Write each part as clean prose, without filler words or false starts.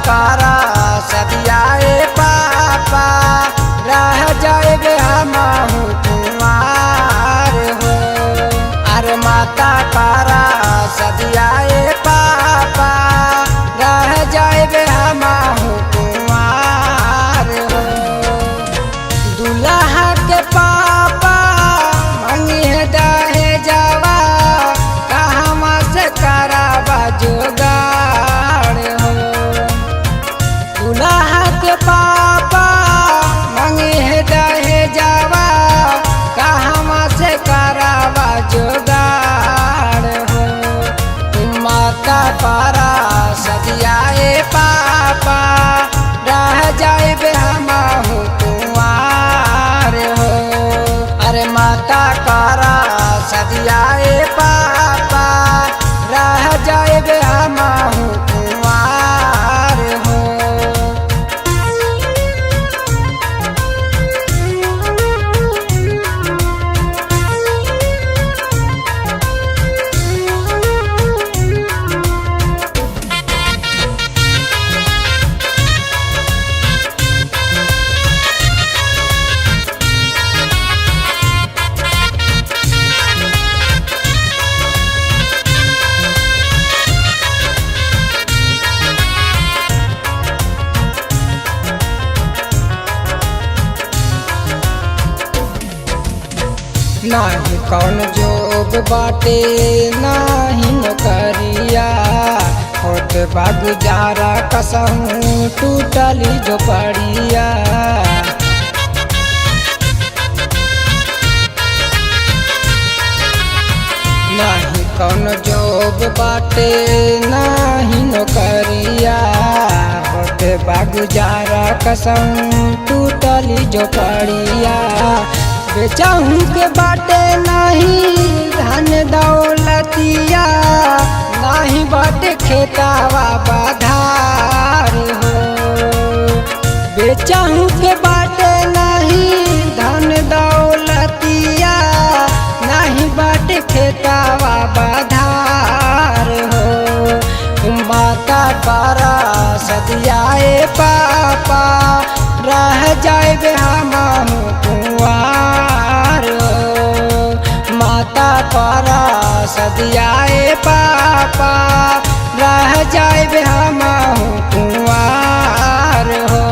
करा सदियाए पापा रह जाएबे हमहू कुंवार हो। अरे माता करा सदियाए पापा रह जाएबे हमहू कुंवार हो। दुल्हा के पापा मंगी दहे जावा कहवा से करावा जोगाड़ हो। दुल्हा के पापा मंगी दहे जावा कहवा से करावा जोगाड़ हो। माता पारा सदियाए पापा रह जाएबे हमहू कुंवार हो। अरे माता करा सदियाए पापा रह जाएबे हमहू कुंवार हो। नाही कौन जोग बाटे नाही नौकरिया होत बा गुजारा कसहूँ टूटली झोपड़िया। नाही कौन जोग बाटे नाही नौकरिया होत बा गुजारा कसहूँ टूटली झोपड़िया। बेचाहू के बाटे नहीं धन दौलतिया नाही बाटे खेतावा बाधार हो। बेचाहू के बाटे नहीं धन दौलतिया नहीं बाटे खेतावा बाधार हो। माता पारा सदियाए पापा रह जाएबे हमहू कुंवार हो। माता पारा सदियाए पापा रह जाएबे हमहू कुंवार हो।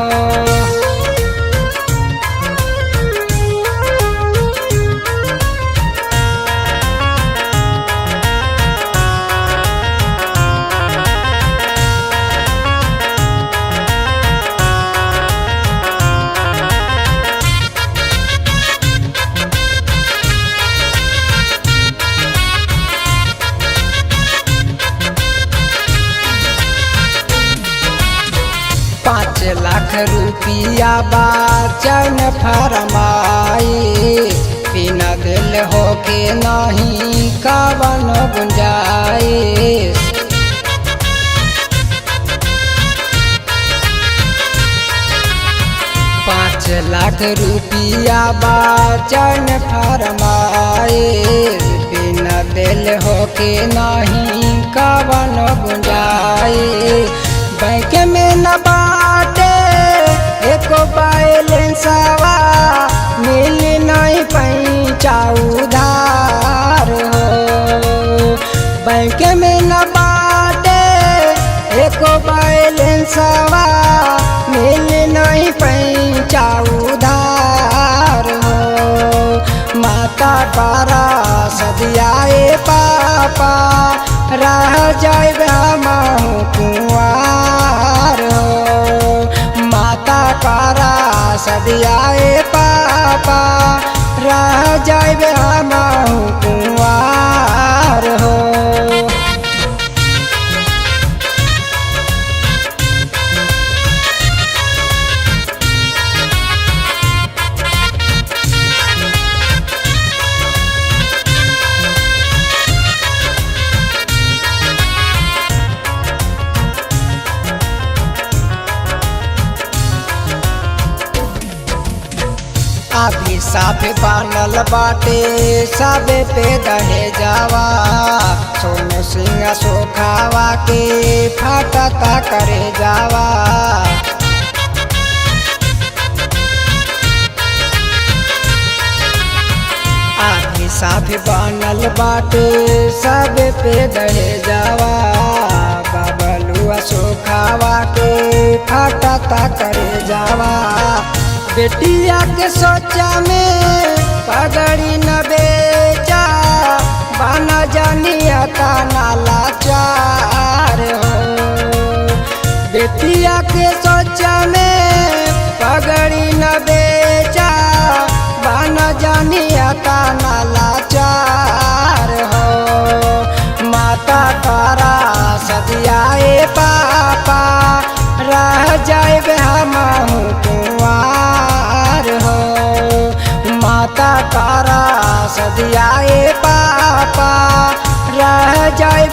5 लाख रुपिया बाचन फरमाई बिना दिल होके नहीं कवन गुंजाइश। 5 लाख रुपिया बाचन फरमाई बिना दिल होके नहीं कवन गुंजाइश। बैंक में न बाटे एको बैलेंसवा मिल नहीं पैसा उधार हो। बैंक में न बाटे एको बैलेंसवा मिल नहीं पैसा उधार हो। माता पारा सदियाए पापा रह जाएबे हमहू कुंवार हो। माता पारा सदियाए पापा रह जाएबे हमहू कुंवार हो। अभी साफ बनल बाटे सबे पे दहे जावा, सोनू सिंह सोखावा के फाटता करे जावा। अभी साफ बनल बाटे सब पे दहे जावा, बबलुआ सोखावा के फाटता करे जावा। बेटिया के सोचा में पगड़ी न बेचा, बना जानिया का नाला चार हो। बेटिया के सोचा में पगड़ी न बेचा, बना जानिया का नाला चार हो। माता तारा सदियाए पापा, रह जाए हमहू कुंवार हो। माता तारा सदियाए पापा, रह जाए।